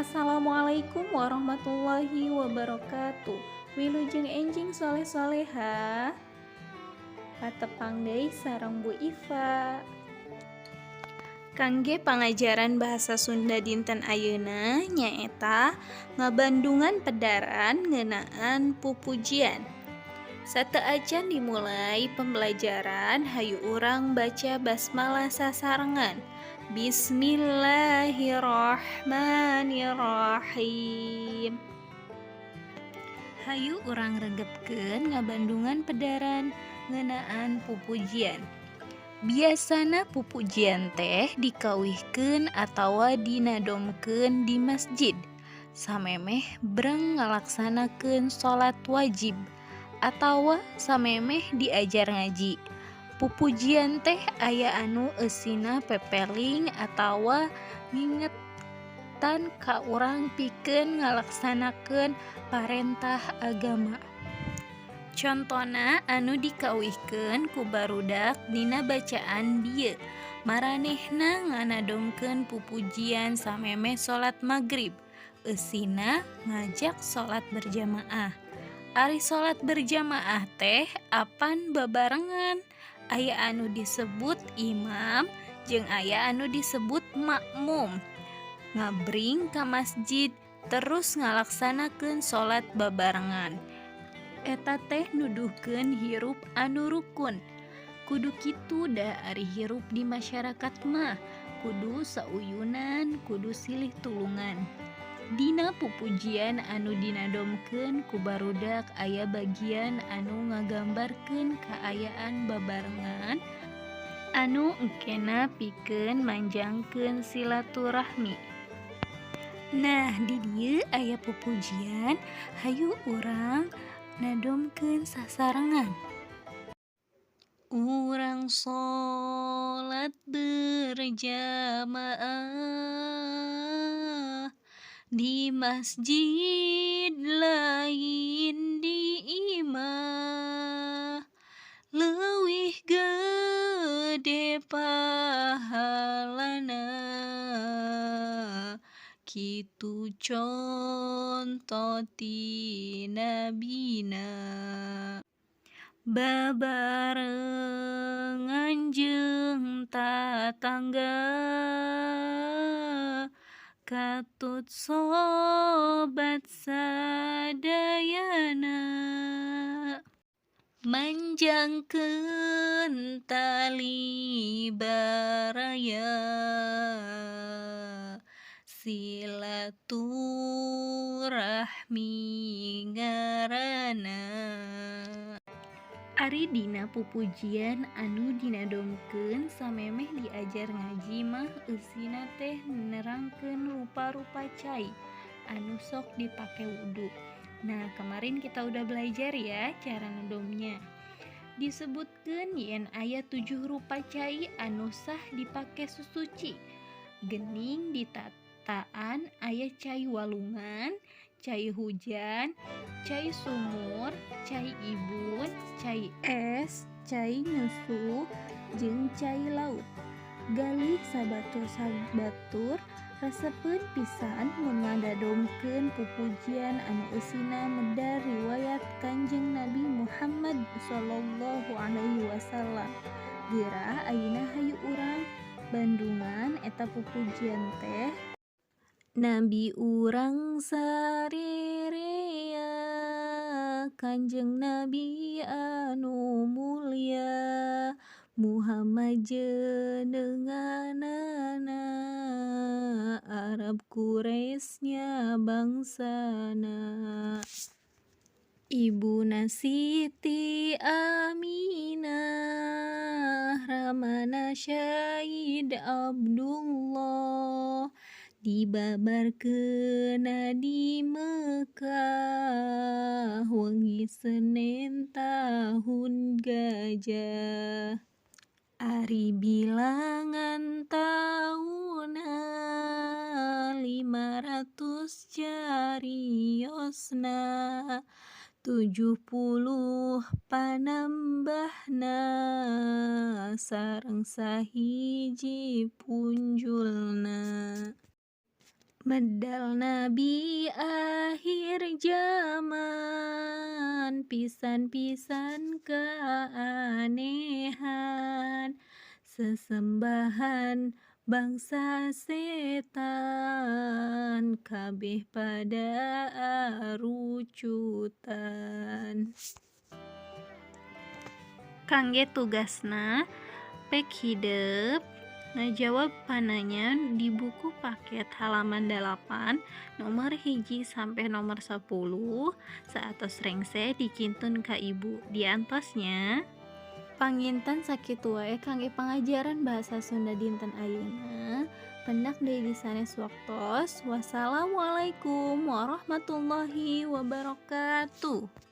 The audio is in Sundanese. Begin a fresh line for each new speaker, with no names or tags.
Assalamualaikum warahmatullahi wabarakatuh. Wilujeng enjing soleh soleha. Patepang deui sareng Bu Iva. Kangge pangajaran bahasa Sunda dinten ayeuna nyaeta ngabandungan pedaran ngeunaan pupujian. Sateuacan dimulai pembelajaran, hayu urang baca basmalah sasarengan. Bismillahirrahmanirrahim. Hayu urang regepkeun ngabandungan pedaran ngeunaan pupujian. Biasana pupujian teh dikawihkeun atawa dinadomkeun di masjid samemeh breng ngalaksanakeun salat wajib atawa samemeh diajar ngaji. Pupujian teh aya anu eusina pepeling atawa ngingetan ka urang pikeun ngalaksanakeun parentah agama. Contona anu dikawihkeun ku barudak dina bacaan bieu, maranehna nganadomkeun pupujian samemeh salat magrib, eusina ngajak salat berjamaah. Ari salat berjamaah teh apan babarengan, aya anu disebut imam jeung aya anu disebut makmum. Ngabring ka masjid terus ngalaksanakeun salat babarengan. Eta teh nuduhkeun hirup anu rukun. Kudu kitu da ari hirup di masyarakat mah kudu sauyunan, kudu silih tulungan. Dina pupujian anu dinadomkeun ku barudak aya bagian anu ngagambarkeun kaayaan babarengan anu engkena pikeun manjangkeun silaturahmi. Nah, di dieu aya pupujian, hayu urang nadomkeun sasarengan. Urang salat berjamaah di masjid lain di imah, leuwih gede pahalana, kitu conto ti nabina. Babarengan jeung tatangga, katut sobat sadayana, manjangkeun tali baraya, silaturahmi ngaranna. Ari dina pupujian anu dinadomkeun samemeh diajar ngaji mah eusina teh nerangkeun rupa-rupa cai anu sok dipake wudu. Nah, kemarin kita udah belajar ya cara nadomnya. Disebutkeun yen aya 7 rupa cai anu sah dipake susuci. Gening ditataan aya cai walungan, cai hujan, cai sumur, cai ibun, cai es, cai nyusu, jeung cai laut. Galih sabatur-sabatur resepeun pisan mun ngadadomkeun pupujian anu eusina medar riwayat Kanjeng Nabi Muhammad Shallallahu Alaihi Wasallam. Geura ayeuna hayu urang bandungan eta pupujian teh. Nabi urang sarerea, Kanjeng Nabi anu mulya, Muhammad jenenganana, Arab Quraisy nya bangsana. Ibuna Siti Aminah, ramana Syahid Abdullah, dibabarkeunna di Mekkah wengi Senen tahun gajah. Ari bilangan taunna 500 cariosna, 70 panambahna sareng sahiji punjulna. Medal nabi akhir jaman, pisan-pisan keanehan, sesembahan bangsa setan, kabeh pada arucutan. Kangge tugasna, pek hidep ngajawab pananya di buku paket halaman 8 nomor 1 sampai nomor 10, saatos rengse dikintun ka ibu. Diantos nya. Panginten sakitu wae kangge pangajaran bahasa Sunda dinten ayeuna. Pendak deui di sanes waktos. Wassalamualaikum warahmatullahi wabarakatuh.